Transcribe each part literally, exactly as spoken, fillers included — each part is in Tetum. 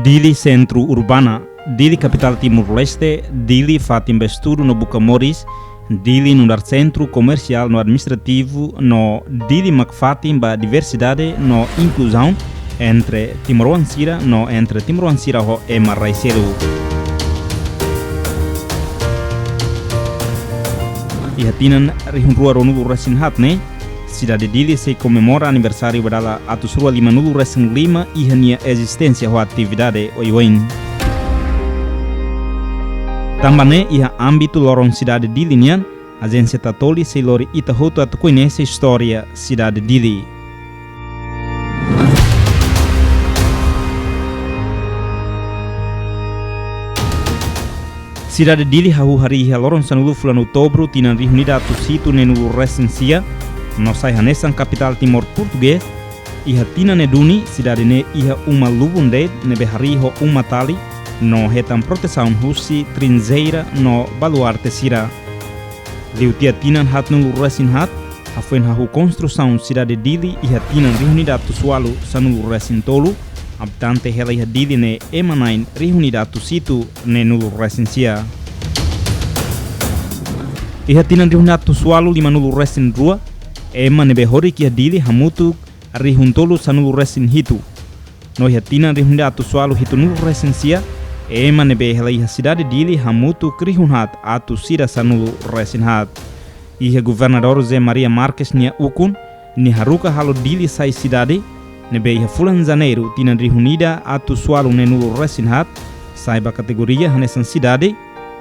Dili sentru urbana, Dili kapitál Timor-Leste, Dili fatin ba estudu no buka moris, Dili nu'udar sentru komersiál no administrativu, no Dili mak fatin ba diversidade no inkluzaun entre timoroan sira no entre timoroan sira ho ema rai seluk. Iha tinan rihun rua ruanulu resin haat ne'e, sidade Dili sei komemora aniversáriu ba dala atus rua limanulu resin lima iha nia ezisténsia ho atividade oioin. Tanba ne'e iha ámbitu loron sidade Dili nian, ajénsia Tatoli sei lori ita hotu atu koñese istória sidade Dili. Sidade Dili hahú harii iha loron sanulu fulan Outubru tinan rihun ida atus hitu neenulu resin sia, no sai hanesan kapitál Timor Portugés. Iha tinan ne'e duni, sidade ne'e iha uma lubun de'it ne'ebé harii ho uma tali, no hetan protesaun husi trinxeira no baluarte sira. Liu tiha tinan haatnulu resin haat, hafoin hahú konstrusaun sidade Dili iha tinan rihun ida atus ualu sanulu resin tolu, abitante hela iha Dili ne'e ema na'in rihun ida atus hitu neenulu resin sia. Iha tinan rihun ida atus ualu limanulu resin rua, ema ne'ebé horik iha Dili hamutuk rihun tolu sanulu resin hitu. No iha tinan rihun ida atus ualu hitunulu resin sia, ema ne'ebé hela iha sidade Dili hamutuk rihun haat atus ida sanulu resin haat. Iha Governadór José Maria Marques nia ukun, nia haruka halo Dili sai sidade, ne'ebé iha fulan Janeiru tinan rihun ida atus ualu neenulu resin haat, sai ba kategoria hanesan sidade,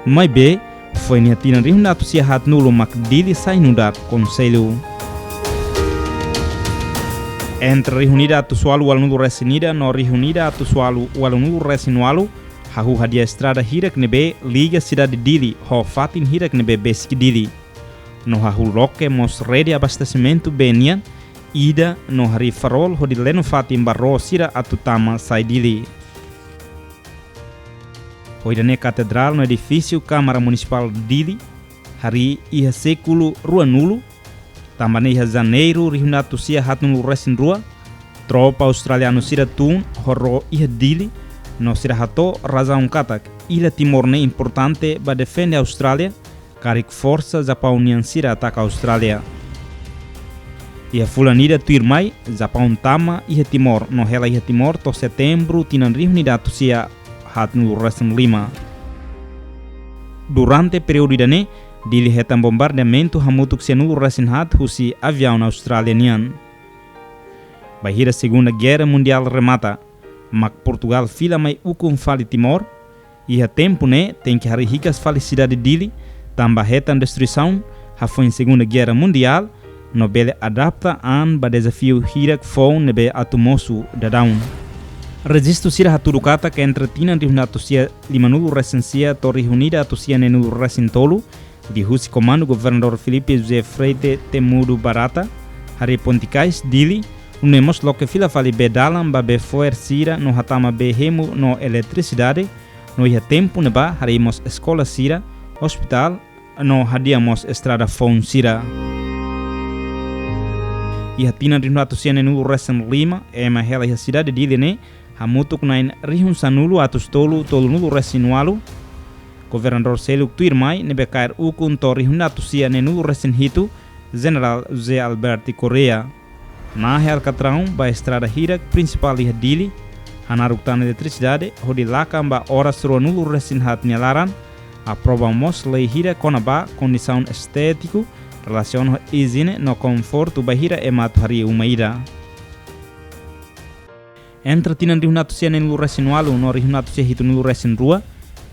maibé foin iha tinan rihun ida atus sia haatnulu mak Dili sai nu'udar konsellu. Entre rihun ida atus ualu ualunulu resin ida no rihun ida atus ualu ualunulu resin ualu, hahú hadi'a estrada hirak ne'ebé liga sidade Dili ho fatin hirak ne'ebé besik Dili. No hahú loke mós rede abastesimentu bee nian ida no harii farol hodi leno fatin ba ró sira atu tama sai Dili. Ho ida-ne'e Katedrál no edifísiu Kámara Munisipál Dili harii iha sékulu ruanulu, tanba ne'e iha Janeiru rihun ida atus sia haatnulu resin rua, tropa australianu sira tun ho ró iha Dili, no sira hato'o razaun katak illa Timor ne'e importante ba defende Austrália, karik forsa Japaun nian sira ataka Austrália. Iha fulan ida tuirmai, Japaun tama iha Timor no hela iha Timor to'o Setembru tinan rihun ida atus sia haatnulu resin lima. Durante períodu ida-ne'e, Dili hetan bombardeamentu hamutuk sianulu resin haat husi aviaun Austrália nian. Bainhira Segunda Guerra Mundiál remata, mak Portugál fila mai ukun fali Timor, iha tempu ne'e tenke harii hikas fali sidade Dili, tanba hetan destruisaun hafoin Segunda Guerra Mundiál, no bele adapta an ba dezafiu hirak foun ne'ebé atu mosu daudaun. Rejistu sira hatudu katak entre tinan rihun ida atus sia limanulu resin sia to'o rihun ida atus sia neenulu resin tolu, liuhusi komandu Governadór Filipe José Freire Temudo Barata, harii ponte kais Dili, nune'e mós loke fila fali bee dalan ba bee fo'er sira no hatama bee hemu no eletrisidade, no iha tempu ne'ebá harii mós eskola sira, ospitál, no hadi'a mós estrada foun sira. Iha tinan rihun ida atus sia neenulu resin lima, ema hela iha sidade Dili ne'e hamutuk na'in rihun sanulu atus tolu tolunulu resin ualu. Governadór seluk tuirmai ne'ebé kaer ukun to'o rihun ida atus sia neenulu resin hitu, Jenerál José Alberto Correia, nahe alkatraun ba estrada hirak prinsipál iha Dili, hanaruk tan eletrisidade hodi lakan ba oras ruanulu resin haat nia laran, aprova mós lei hirak kona-ba kondisaun estétiku, relasiona ho ijiene no konfortu bainhira ema atu harii uma ida. Entre tinan rihun ida atus sia neenulu resin ualu no rihun ida atus sia hitunulu resin rua,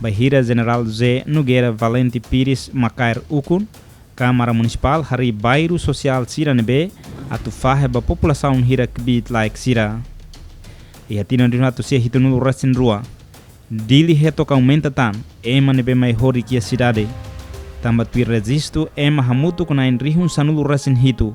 bainhira Jenerál José Nogueira Valente Pires mak kaer ukun, Kámara Munisipál harii bairru sosiál sira ne'ebé atu fahe ba populasaun hirak kbiit-laek sira. Iha tinan rihun ida atus sia hitunulu resin rua, Dili hetok aumenta tan ema ne'ebé mai horik iha sidade, tanba tuir rejistu ema hamutuk na'in rihun sanulu resin hitu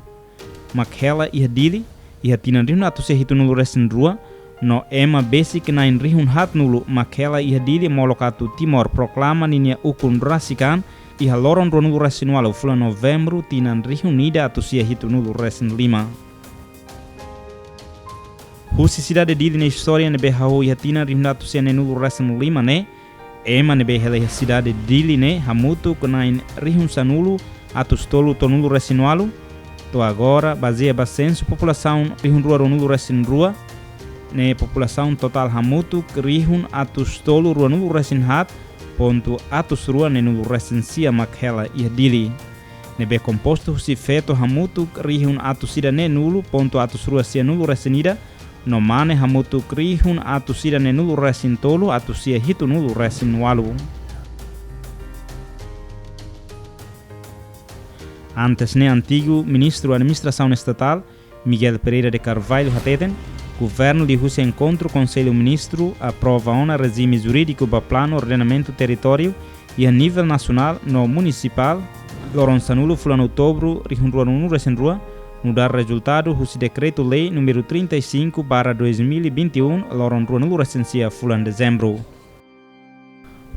mak hela iha Dili iha tinan rihun ida atus sia hitunulu resin rua, no ema besik na'in rihun haatnulu mak hela iha Dili molok atu Timor proklama ninia ukun rasik an iha loron ruanulu resin ualu fulan Novembru tinan rihun ida atus sia hitunulu resin lima. Husi sidade Dili nia istória ne'ebé hahú iha tinan rihun atus sia neenulu resin lima ne'e, ema ne'ebé hela iha sidade Dili ne'e hamutuk na'in rihun sanulu atus tolu tolunulu resin ualu. To'o agora, bazeia ba sensu populasaun rihun rua ruanulu resin rua, ne'e populasaun totál hamutuk rihun atus tolu ruanulu resin haat pontu atus rua neenulu resin sia mak hela iha Dili. Ne'ebé kompostu husi feto hamutuk rihun atus ida neenulu pontu atus rua sianulu resin ida, no mane hamutuk rihun atus ida neenulu resin tolu atus sia hitunulu resin ualu. Antes ne'e, antigu Ministru Administrasaun Estatál, Miguel Pereira de Carvalho hateten, Governu liuhusi enkontru Konsellu Ministru aprova ona rejime jurídiku ba planu ordenamentu territóriu iha nivel nasionál no munisipál, loron sanulu fulan Outubru rihun rua ruanulu resin rua, nu'udar rezultadu husi Dekretu-Lei númeru trinta e cinco barra dois mil e vinte e um, loron ruanulu resin sia fulan Dezembru.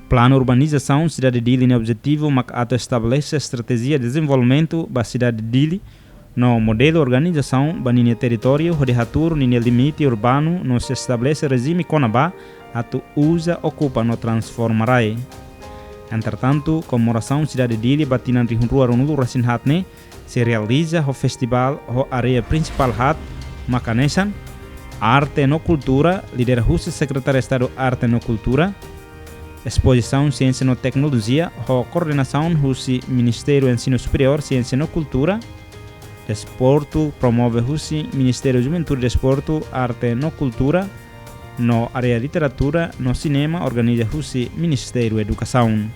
Planu urbanizasaun sidade Dili nia objetivu mak atu estabelese estratéjia dezenvolvimentu ba sidade Dili, no modelu organizasaun ba ninia territóriu hodi hatuur ninia limite urbanu no sei estabelese rejime kona-ba atu uza, okupa no transforma rai. Entretantu, komemorasaun sidade Dili ba tinan rihun rua ruanulu resin haat ne'e sei realiza ho festivál ho área prinsipál haat, mak hanesan arte no kultura, lidera husi Sekretáriu Estadu Arte no Kultura, espozisaun siénsia no teknolojia, ho koordenasaun husi Ministériu Ensinu Superiór, Siénsia no Kultura, desportu, promove husi Ministériu Juventude, Desportu, Arte no Kultura, no área literatura no sinema, organiza husi Ministériu Edukasaun.